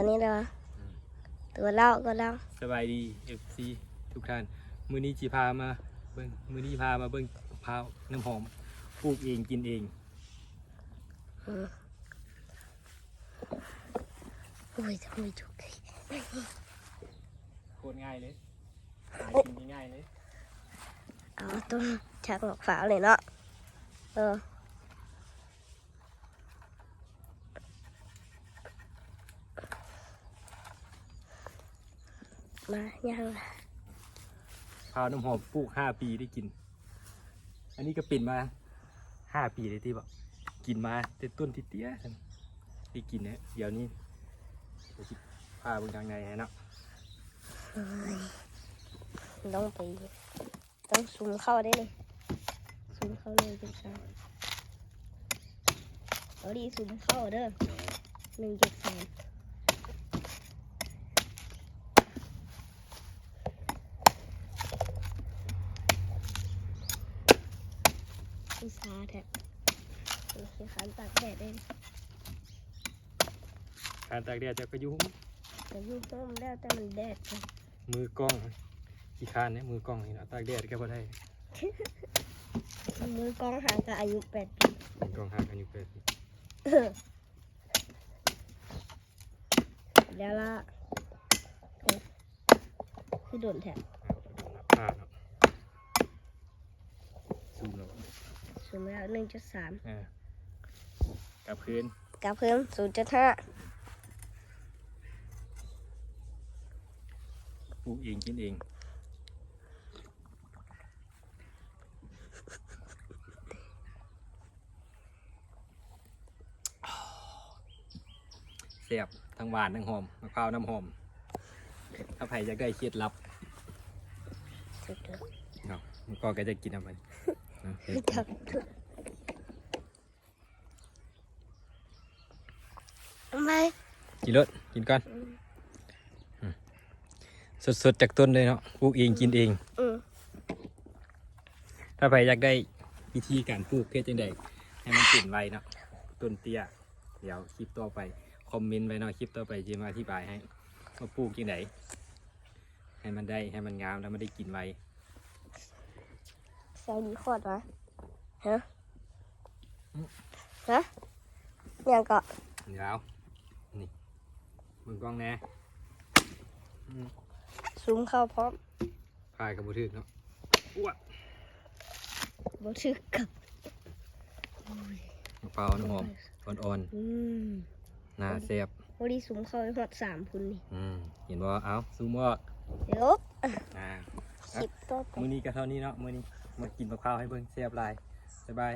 ອັນນີ້ເດ້ອ ອືມ ຕົວເຫຼົ້າກໍເຫຼົ້າ. ສະບາຍດີ ເອັຟຊີ ທຸກທ່ານ, ມື້ນີ້ຊິພາມາເບິ່ງ ມື້ນີ້ພາມາເບິ່ງພາວນ້ຳຫອມ ປູກເອງກິນເອງ. ອືມ ໂອ້ຍ ທຳໄມຈຸກ ໂຄດງ່າຍເລີຍ ຫາກິນງ່າຍເລີຍ. ເອົາຕົ້ນຈາກໝາກພ້າວເລີຍເນາະ. ເອີ ມາຍ່າງ ພ້າວນ້ຳຫອມປູກຫ້າປີໄດ້ກິນ. ອັນນີ້ກໍເປັນມາຫ້າປີແລ້ວຕິບໍ? ກິນມາແຕ່ຕົ້ນເຕ້ຍໆ ໄດ້ກິນແລ້ວ. ດຽວນີ້ຊິພາເບິ່ງທາງໃນໃຫ້ເນາະ. ເອີຍ ຕ້ອງໄປ ຕ້ອງຊູມເຂົ້າເດ້ນີ້ ຊູມເຂົ້າ ໜຶ່ງຈຸດສາມ ເອົາດີ ຊູມເຂົ້າເດີ ໜຶ່ງຈຸດສາມ. ອຸດສ່າແທ້ ໂອເຄ ຄັນຕາກແດດເດ້. ຄັນຕາກແດດ ເຈົ້າກໍຢູ່ ກໍຢູ່ຮົ່ມແລ້ວ ແຕ່ມັນແດດ. ມືກ້ອງຂີ້ຄ້ານເດ້ ມືກ້ອງນີ້ນະ ຕາກແດດກໍບໍ່ໄດ້. ມືກ້ອງຫາກະອາຍຸແປດປີ ມືກ້ອງຫາກະອາຍຸແປດປີ ແລ້ວລະ. ໂອ້ ຄືດົນແທ້ ອ່າ ໂດນນັບພາດເນາະ. ຊູມແລ້ວ ຊູມແລ້ວ ໜຶ່ງຈຸດສາມ ເອີ ກັບຄືນ ກັບຄືນ ສູນຈຸດຫ້າ. ປູກເອງກິນເອງ ແຊບ ທັງຫວານທັງຫອມ ໝາກພ້າວນ້ຳຫອມ. ຖ້າໃຜຢາກໄດ້ເຄັດລັບເນາະ ມັນກໍ ກໍຈະກິນເອົາໄປເນາະ. ໄປ ກິນໂລດ ກິນກ່ອນ. ອືມ ອືມ ສົດໆ ຈາກຕົ້ນເລີຍເນາະ ປູກເອງກິນເອງ. ອືມ ຖ້າໃຜຢາກໄດ້ວິທີການປູກເຮັດຈັ່ງໃດໃຫ້ມັນເປັນໄວເນາະ ຕົ້ນເຕ້ຍ ດຽວຄລິບຕໍ່ໄປ ຄອມເມັນໄວ້ເນາະ ຄລິບຕໍ່ໄປຊິມາອະທິບາຍໃຫ້ວ່າປູກຈັ່ງໃດໃຫ້ມັນໄດ້ ໃຫ້ມັນງາມ ແລ້ວມັນໄດ້ກິນໄວ. ເຊົາດີຄອດວະ ຮະ ຮະ ຫຍັງເກາະ? ດຽວ ນີ້ ເບິ່ງກ້ອງແດ່. ອືມ ຊູມເຂົ້າພ້ອມ. ພາຍກໍບໍ່ຖືກເນາະ. ອ້ວ ບໍ່ຖືກກັບ ໂອ້ຍ ມະພ້າວນ້ຳຫອມອ່ອນໆ. ອືມ ໜ້າແຊບ ພໍດີ ຊູມເຂົ້າຮອດສາມພຸ້ນນີ້. ອືມ ເຫັນບໍ່? ເອົາ ຊູມອອກ ລົບ. ອ່າ ຄລິບຕໍ່ໄປ ມື້ນີ້ກໍເທົ່ານີ້ເນາະ ມື້ນີ້ມາກິນມະພ້າວໃຫ້ເບິ່ງ ແຊບຫຼາຍ. ບາຍບາຍ.